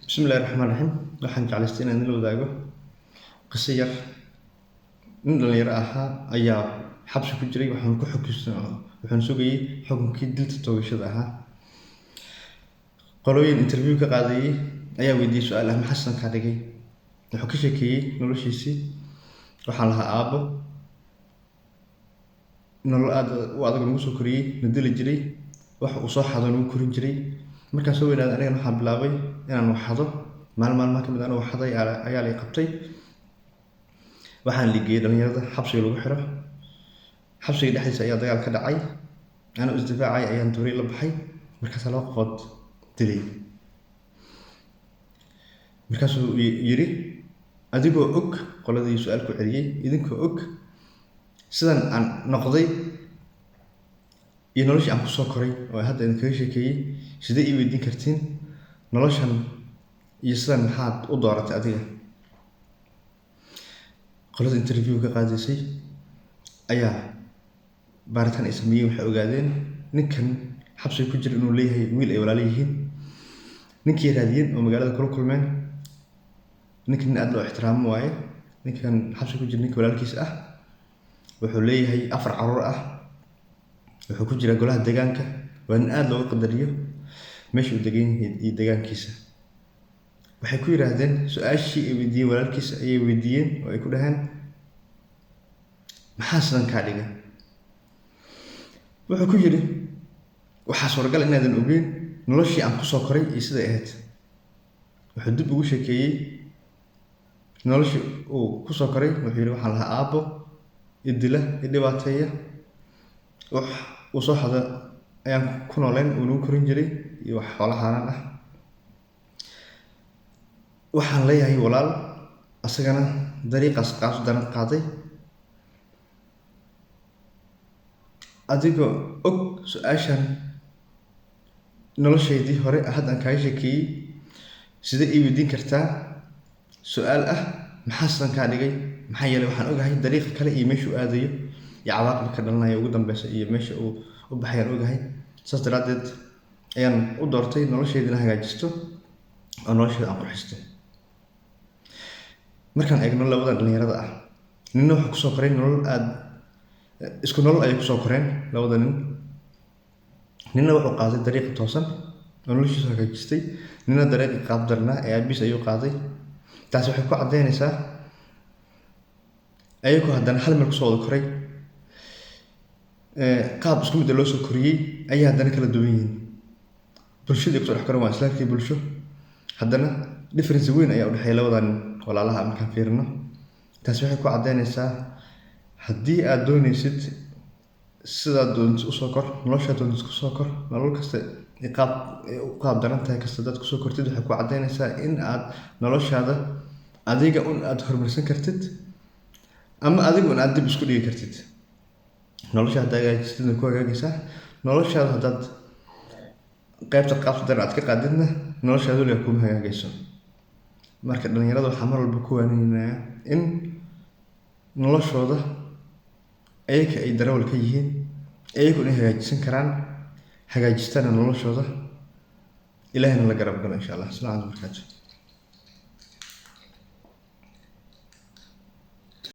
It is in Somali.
Bismillahi raxmaan raxiim. Waxaan jeclaystay inaan idinla wadaago qiso yar. Nin dhalinyaro ahaa ayaa xabsi ku jiray, waxaan ku xukusan, wuxuuna sugayay xukunkii dilta toogashada ahaa. Qolooyin interview ka qaadayay ayaa weydiiyey su-aal ah: "Maxaa sidan kaa dhigay?" Wuxuu ka sheekeeyey noloshiisii. "Waxaan lahaa aabbo nolol aada u adag nagu soo koriyey, na dili jiray, wax uu soo xado nagu korin jiray. Markaan soo weynaaday, anigana waxaan bilaabay inaan wax xado. Maalin maalmaha kamid anoo wax xaday ayaa la i qabtay. Waxaan ligeeyey dhalinyarada xabsiga lagu xiro. Xabsiga dhexdiisa ayaa dagaal ka dhacay. Anoo isdifaacay ayaan toori la baxay, markaasaa laba qofood dilay." Markaasuu yidhi, "Adigoo og," qoladii su-aal ku celiyey, "idinkoo og sidan aan noqday iyo noloshii aan kusoo koray oo hadda idinkaga sheekeeyey, sidee ii weydiin kartiin noloshan iyo sidan maxaad u dooratay adiga?" Qolada interview ka qaadaysay ayaa baaritaan ay sameeyeen waxay ogaadeen ninkan xabsiga ku jira inuu leeyahay wiil ay walaalo yihiin. Ninkii raadiyeen oo magaalada kula kulmeen. Ninkan nin aada loo ixtiraamo waaye. Ninkan xabsiga ku jira, ninka walaalkiis ah, wuxuu leeyahay afar caruur ah, wuxuu ku jiraa golaha deegaanka, waa nin aada looga qadariyo meesha uu degan yahay iyo deegaankiisa. Waxay ku yidhaahdeen, su-aashii ay weydiiyeen walaalkiisa ayay weydiiyeen oo ay ku dhaheen: "Maxaa sidan kaa dhigay?" Wuxuu ku yidhi: "Waxaa suuragal inaadan ogeyn noloshii aan kusoo koray iyo siday ahayd." Wuxuu dib ugu sheekeeyey noloshii uu kusoo koray. Wuxuu yidhi: "Waxaan lahaa aabbo idila, i dhibaateeya, wax uu soo xado ayaan ku nooleen, uu nagu korin jiray, iyo wax xoolo xaaraan ah. Waxaan leeyahay walaal asagana dariiqaas qaas daran qaaday. Adigoo og su-aashan noloshaydii hore hadda aan kaaga sheekeeyey, sidee ii weydiin kartaa su-aal ah maxaa sidan kaa dhigay? Maxaa yeelay, waxaan ogahay dariiqa kale iyo meeshuu aadayo iyo cawaaqibka ka dhalanaya ugu dambeysa iyo meesha uu u baxayaan ogahay. Saas daraaddeed ayaan u doortay noloshaydina hagaajisto oo noloshayda aan qurxisto." Markaan eegno labadan dhalinyarada ah, ninna wuxuu kusoo koray nolol aada, isku nolol ayay kusoo koreen labada nin. Ninna wuxuu qaaday dariiqa toosan oo noloshiisu hagaajistay, ninna dariiqii qaab darnaa ee aabiis ayuu qaaday. Taasi waxay ku caddeynaysaa, ayagoo haddana hal meel kusoo wada koray, qaab isku mid ah loo soo koriyey, ayay haddana kala duwan yihiin. Bulshadii ay kusoo dhex koreen waa islaamkii bulsho, haddana difference weyn ayaa udhexeeya labadan nin walaalaha markaan fiirino. Taasi waxay ku caddeynaysaa, haddii aad dooneysid, sidaad doontid usoo kor, noloshaad doontid kusoo kor, nolol kasta qaab u qaab daran tahay kasta hadaad kusoo kortid, waxay ku caddeynaysaa in aad noloshaada adiga un aad horumarsan kartid ama adiga un aad dib isku dhigi kartid. Nolosha haddaad hagaajistidna, ku hagaagaysaa. Noloshaada haddaad qaybta qaabta daran aad ka qaadidna, noloshaada weligaa kuma hagaagayso. Marka dhalinyarada waxaa mar walba ku waaninayaa in noloshooda ayaga ay darawal ka yihiin, ayagu inay hagaajisan karaan, hagaajistana noloshooda, Ilahina la garab galo, insha Allah. Asalaamu calaykum barakaatu.